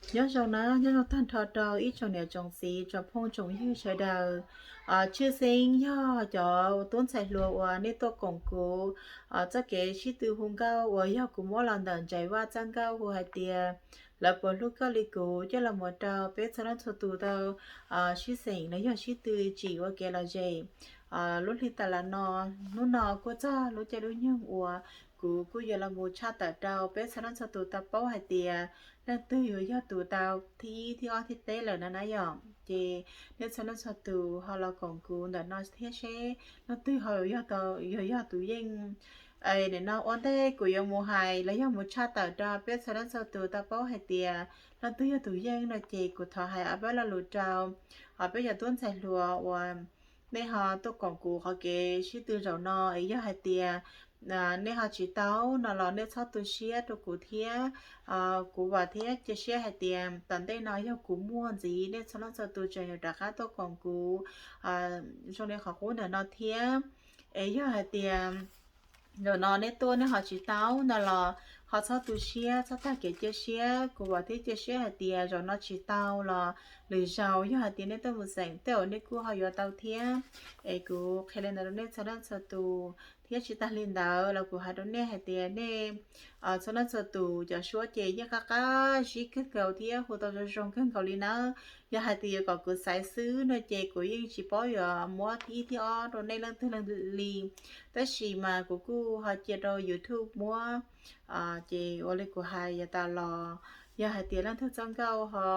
Nyob zoo na, nyob zoo tag nrho rau ib tsoom niam tsoom txiv tsoom phooj tsoom ywg sawv daws. Tshwj xeeb yog cov tub ntxhais hluas uas nej tuaj koom kuv txoj kev sib tw hu nkauj uas yog kuv muab los ntawm Ntsais Vaj txoj nkauj hu hais tias lawv puas hlub koj li kuv coj los mus rau peb txhua leej txhua tus tau sib xeem los yog sib tw tsim ua kev lom zem. Lub hli tas los no, hnub no kuj txog lub caij lub nyoog uas kuv kuj yuav los mus tshaj tawm rau peb txhua leej txhua tus tau paub hais tias leej twg yuav yog tus tau thib ib thib ob thib peb lawm no na yom. Ces nej txhua leej txhua tus ho los koom kuv ntawm no thiab seb leej twg ho yuav yog tus yeej. Nim no ua ntej kuv yuav mus hais los yog mus tshaj tawm rau peb txhua leej txhua tus tau paub hais tias leej twg yog tus yeej no ces kuv thov hais ob peb lo lus rau peb cov tub ntxhais hluas uas nej ho tuaj koom kuv qhov kev sib tw zaum no es yog hais tias nej ho tsis tau no los nej txhob tu siab rau kuv thiab. Kuv vam thiab cia siab hais tias tom ntej no yog kuv muaj ntxiv nej txhua leej txhua tus tseem yuav rov qab tuaj koom kuv zoo li qhov qub ntawm no thiab. Es yog hais tias zaum no nej tuaj nej ho tsis tau no los ho txhob tu siab txhob tag kev cia siab. Kuv vam thiab cia siab hais tias zaum no tsis tau los lwm zaus yog hais tias nej tuaj mus xeem tej zaum nej kuj ho yuav tau thiab. Es kuv qhia li ntawd rau nej txhua leej txhua tus thiab tsis tag li ntawd los kuv hais rau nej hais tias nej txhua leej txhua tus cov suab ces yeej qab qab zib kawg nkaus thiab hu tau zoo zoo kawg nkaus li nawb. Yog hais tias yuav kom kuv xaiv xwb no ces kuv yeej tsis paub yuav muab thib ib thib ob rau nej leej twg leej li. Tab sis mas kuv kuj ho cia rau YouTube muab. Ces ua li kuv hais yav tas los, yog hais tias leej twg txoj nkauj ho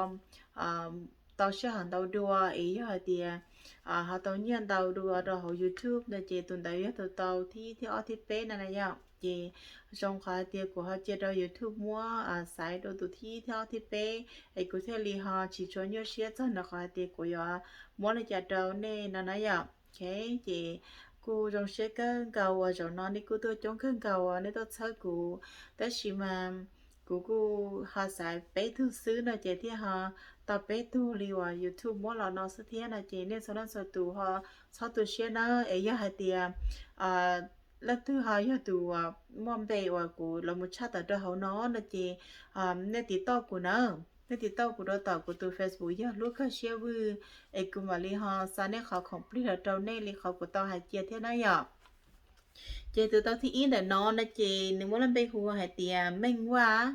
tau sij hawm ntau dua es yog hais tias ho tau nyiaj ntau dua rau hauv YouTube no ces tus ntawd yog tus tau thib ib thib ob thib peb no na yom. Ces zoo qhov hais tias kuv ho cia rau YouTube muab xaiv rau tus thib ib thib ob thib peb es kuv thiaj li ho tsis tshua nyuaj siab txog ntawm qhov hais tias kuv yuav muab li cas rau nej no na yom. Ces kuj zoo siab kawg nkaus uas zaum no nej kuj tuaj coob kawg nkaus uas nej tuaj txhawb kuv. Tab sis mas kuv kuj ho xaiv peb tug xwb no ces thiaj ho tau peb tug li uas YouTube muab los no xwb thiab no ces nej txhua leej txhua tus ho txhob tu siab nawb. Es yog hais tias leej twg ho yog tus muaj npe uas kuv los mus tshaj tawm rau hauv no no ces nej tiv tauj kuv na. Nej tiv tauj kuv rau tom kuv tus Facebook yog Hlub Kawg Siab Vwj, es kuv mam li ho xa nej qhov khoom plig los rau nej li qhov kuv tau hais cia thiab na yom. Ces tus tau thib ib ntawm no no ces nws muab lub npe hu hais tias Meej Vaj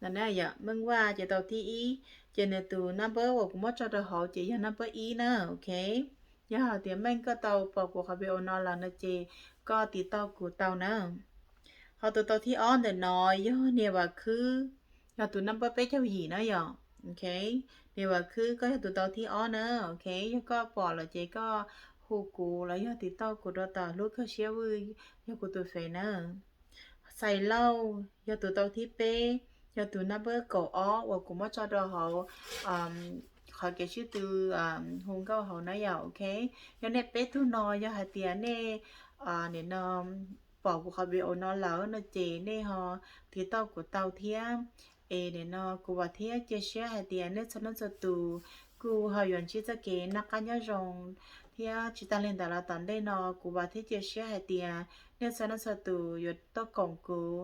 no na yom. Meej Vaj ces tau thib ib, ces nws tus number uas kuv muab tso rau hauv ces yog number ib na, ok. Yog hais tias Meej koj tau pom kuv qhov video no lawm no ces koj tiv tauj kuv tau na. Ho tus tau thib ob ntawm no yog Niam Vam Khwb, yog tus number peb caug yim na yom, ok. Niam Vam Khwb koj yog tus tau thib ob na, ok. Yog koj pom lawm ces koj hu kuv los yog tiv tauj kuv rau tom Hlub Kawg Siab Vwj, yog kuv tus Face na. Xais Lauj yog tus tau thib peb, yog tus number kaum ob uas kuv muab tso rau hauv qhov kev sib tw hu nkauj hauv na yom, ok. Yog nej peb tug no yog hais tias nej nim no pom kuv qhov video no lawm no ces nej ho tiv tauj kuv tau thiab. Es nim no kuv vam thiab cia siab hais tias nej txhua leej txhua tus kuj ho yuav ntsib txoj kev noj qab nyob zoo thiab tsis tag li ntawd los tom ntej no kuv vam thiab cia siab hais tias nej txhua leej txhua tus yuav tuaj koom kuv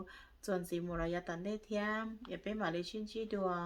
txuas ntxiv mus los yav tom ntej thiab. Es peb mam li sib ntsib dua.